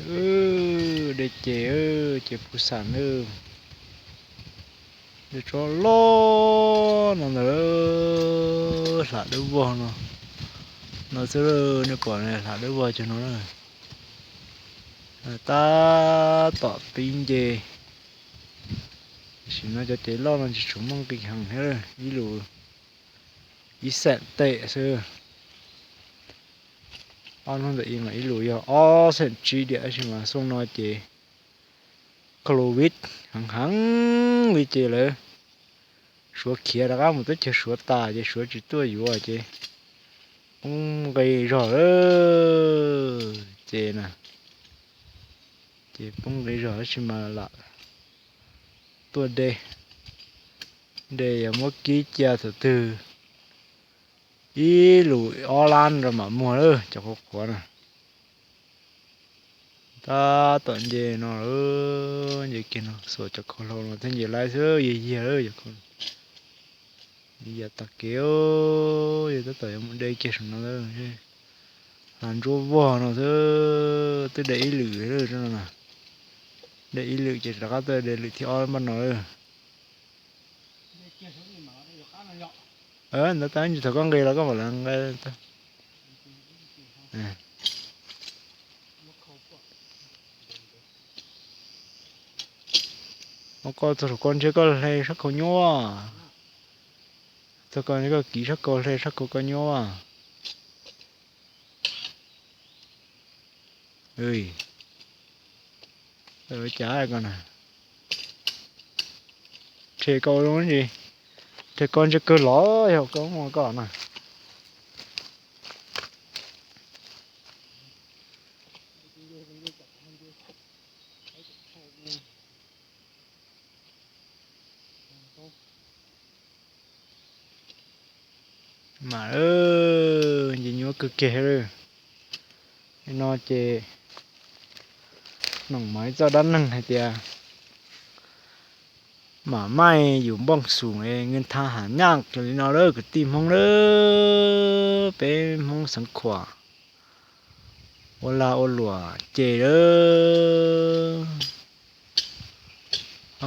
Dej ces, ces puv xam na. Dej tsob loj no ntag, hla dawb vog no. No xwb, nej pom hla dawb vog cov no na. Tab tom pib nce. Tam sim no cov ces loj no tsis tshua muaj nqis heev thiab, ib lus ib xeem teb xwb. Ob hnub ntawm ib mas ib lus yog ob xeem tsib diam, tab sis mas xyoo no ces Covid heev heev li ces lawv suav khiav rov qab mus teb chaws Suav tas ces Suav tsis tuaj yuav ces poob nqi zog lawm ces na. Ces poob nqi zog tab sis mas lam tuaj de, de yog muab kib cia thaum twg ib lus ob lab rau mam muag lawm cov qhuav qhuav na. Tab tom nce no, nce kiag no xuas cov khau hlau no thiab nce laib xwb, yig yig lawm. Yog tag kev, yog tab tom yuav mus de kiag saum no, hla ntsuab vog no xwb, twb de ib lwm, de ib lwm ces rov qab tuaj de lwm thib ob npaj no lawm. Ntawd tab sis thaum koj nqis los koj mam li nqa. Ua koj txog saum ko ntshe koj hle sab khau nyuaj. Txog ko ntshe koj kiv sab khau hle sab khau koj nyuaj. Cas ko na, rhe kau zoo tsis, rhe ko ntshe kawg los yog koj muaj koj na. Mam nce nyuaj kawg kiag li. No ces noom maiv txoj dab neeg hais tias mam maij yus npoj xum nws tha has nyaj li no lawm kwv tij Hmoob lawm, peb Hmoob xeev Khuam ua lag ua luam ces lawm.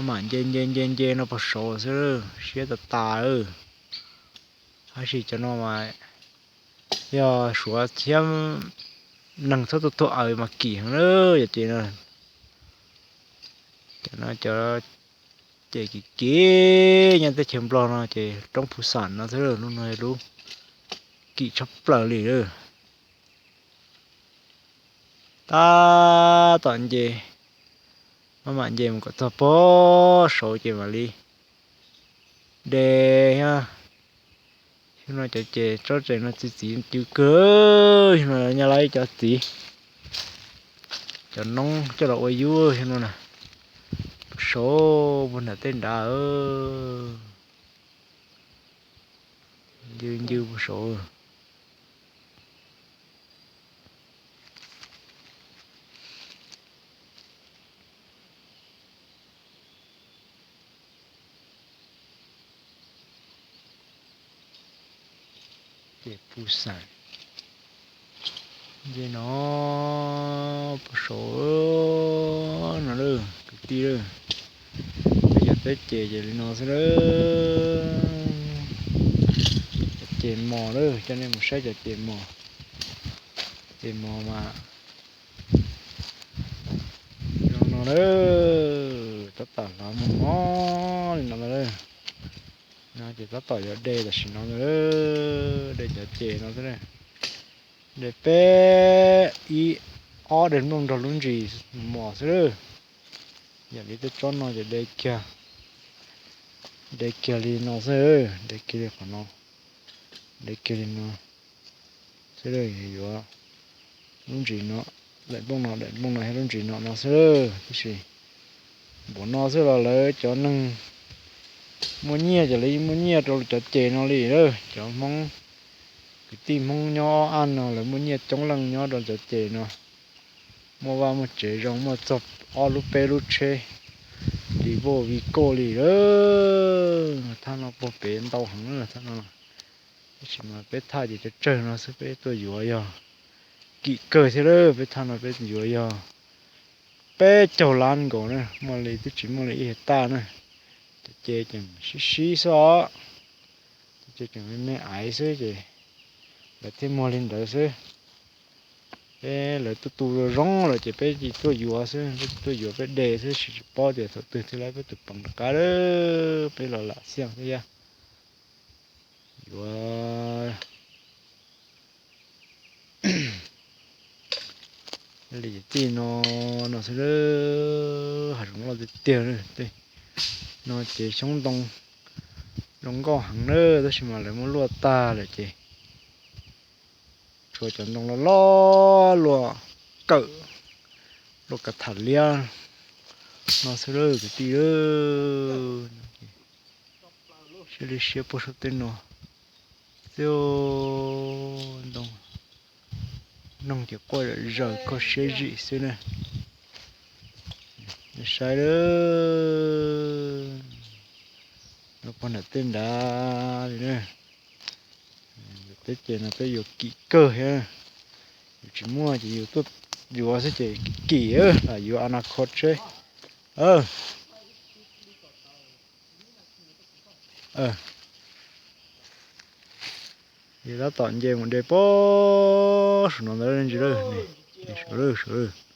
Mam nce nce nce nce no puag saud xwb, siab tas tas. Tab sis cov no mas yog Suav thiab neeg txhob tuaj tuag aws mas kim heev lawm yog ces no. Cov no cov ces kim kim nyob teb chaws Nplog no ces roob Phu Xam no xwb, lub no lub kim tshaj plaws li lawm. Tab tom nce, maj mam nce mus kom txog puag saud ces mam li de thiab. Xyoo no cov ces tsob tseem no txiv txiv ncw kawg, xyoo no nyaj lab ib cov txiv, cov noob coj los ua yub xyoo no na. Puag saud puag nram tej nrad, ncw ncw puag saud. Ces Phu Xam nce no puag saud no lawm kwv tij lawm. Peb cov teb ces ces li no xwb lawm. Cov ces mos lawm, coj nej mus saib cov ces mos. Ces mos mas zoo no lawm, tab tom hlav mos mos li no lawm. No ces tab tom yuav de tam sim no lawm, de cov ces no xwb. De peb ib ob daim nplooj nrog lub ntsis mos xwb lawm. Yam li tej tsob no ces de kiag, de kiag li no xwb, de kiag li qhov no, de kiag li no xwb lawm. Yuav lub ntsis no, daim nplooj no, daim nplooj no thiab lub ntsis no no xwb lawm. Tab sis npaum no xwb los lawv cov neeg muaj nyiaj ces lawv yeej muaj nyiaj rau cov ces no li lawm. Cov Hmoob kwv tij Hmoob nyob ob ab no lawv muaj nyiaj coob leej nyob rau cov ces no, muaj vaj muaj tsev zoo, muaj txog ob lub peb lub tsheb li vauj vi koj li lawm. Thaj no puag pem ntau heev lawm thaj no. Tab sis mas peb thaj ces tsawg tsawg no xwb, peb tuaj yuav yog kim kawg thiab lawm. Peb thaj no peb yuav yog peb caug lab nkaus na, muaj li twb tsis muaj li ib hais taj na. Cov ce ces sib sib xwb os, cov ce tseem me me aiv xwb ces lawv thiaj muag li ntawd xwb. Peb lawv tuaj tu zoo zoo lawm ces peb tsis tuaj yuav xwb, peb tsis tuaj yuav, peb de xwb, tsis paub tias thaum twg thiaj li peb tus peev rov qab, peb los lam xiaj thiab yaj. Yuav li tij no, no xwb, hav zoov loj tiag tiag. Tej no ces xyoob ntoo zoo nkauj heev na, tab sis mas lawv muab luaj tag lawm ces tshuav cov ntoo loj loj luaj kawm, luaj kav tham liab no xwb lawm kwv tij. Siab li siab puag saum tej no xwb, ntoo noog ces quaj zom zaws kho siab zim xwb na. Saib lawm, no pog nram tej nrad li na. Peb ces no peb yuav kim kawg thiab, yus tsis muaj ces yus tuaj yuav xwb ces kim kim lam yuav a na kho tsheb. Yog tab tom nce mus de pob saum no ntawd ntsis lawm, saum lawm, saum lawm.